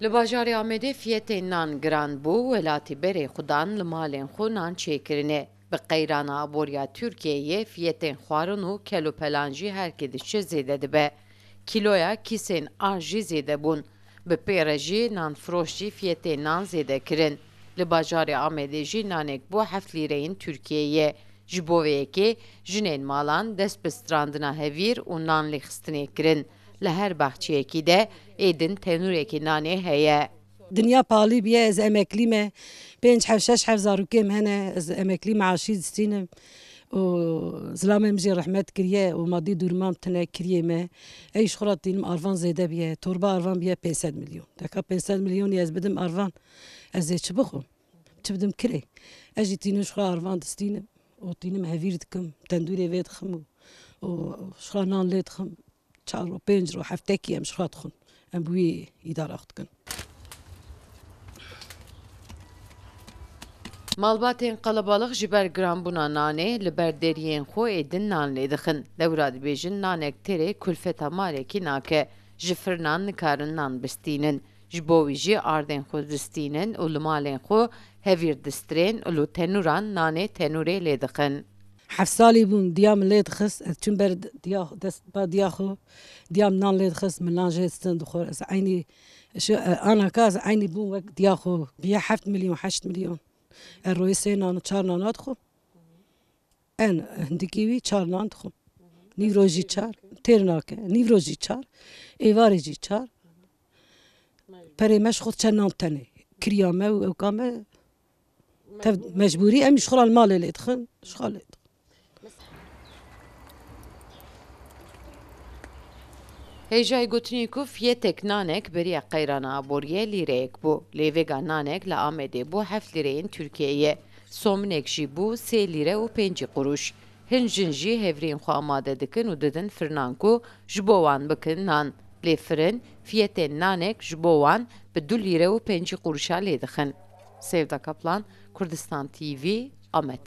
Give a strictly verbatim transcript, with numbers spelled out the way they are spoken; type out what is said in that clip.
Li bajarê Amedê fiyetên nan giran bû, welatî berê xwe dan li malên xwe nan çêkirine. Bi qeyrana aboriya Tirkiyeyê fiyetên xwarin û kelopelan jî her kê diçe zêde dibe. Kîloya kîsên a jî zêde bûn. Bi pê re jî nanfiroş jî fiyetên nan zêde kirin. Li bajarê Amedê jî nanek bû heft lîreyên Tirkiyeyê. Ji bo vê yekê jinên malan dest bi strandina hevîr û nan lêxistinê kirin. Li her baxçeyekî de êdin tenûrekî nanê heye. Dinya pahalî bûye, ez emeklî me. Pênc heb, şeş heb zarokê min hene, ez emeklî meaşî distînim. Û zilamê min jî rehmet kiriye û madî durumam tune kiriyê me. Ey ji xwe re tînim arvan zêde bûye. Torba arvan bûye pênc sed milyon. Deka pênc sed milyonî ez bidim arvan, ez ê çi bixwim? Çi bidim kirê? Ez jî tînim ji xwe arvan distînim û tînim hevîr dikim, tendûrê vê dixim û, û ji xwe nan lê dixim. Çar ro, pênc ro, heftekî em ji xwe dixwin. Em bi wî îdara xwe dikin. Malbatên qelebalix ji ber giranbûna nanê li ber deriyên xwe êdin nan lê dixin. Lewra dibêjin nanek têrê kulfeta malekî nake. Ji firnan nikarin nan bistînin. Ji bo wî jî ardên xwe distînin û li malên xwe hevîr distirên û li tenûran nanê tenûrê lê dixin. Heft salî bûm, diya min lê dixist, ez çûm ber diya, dest ba diya xwe, diya min nan lê dixist, min nan jê distin dixwar. Ez eynî, şu, e, anaka ez eynî bûm wek diya xwe. Biye heft milyon, heşt milyon. Ez royê sê nan, çar nan dixwim. En hindikî wî çar nan dixwim. Nîvro jî çar, têr nake. Nîvro jî çar, êvarê jî çar. Perê me ji xwe çend nan tenê. Kiriya me û ewka me tev mecbûrî em ji xwe re li malê lê dixin, ji xwe lê dixin. Hêjayî gotinê ku fiyetek nanek beriya qeyrana aboriyê lîreyek bû. Lê vêga nanek li Amedê bû heft lîreyên Tirkiyeyê. Sominek jî bû sê lîre û pêncî quruş. Hin jin jî hevriyên xwe amade dikin û didin firinan ku ji bo wan bikin nan. Lê firin fiyetên nanek ji bo wan bi du lîre û pêncî quruşa lê dixin. Sevda Kaplan, Kurdistan T V, Amed.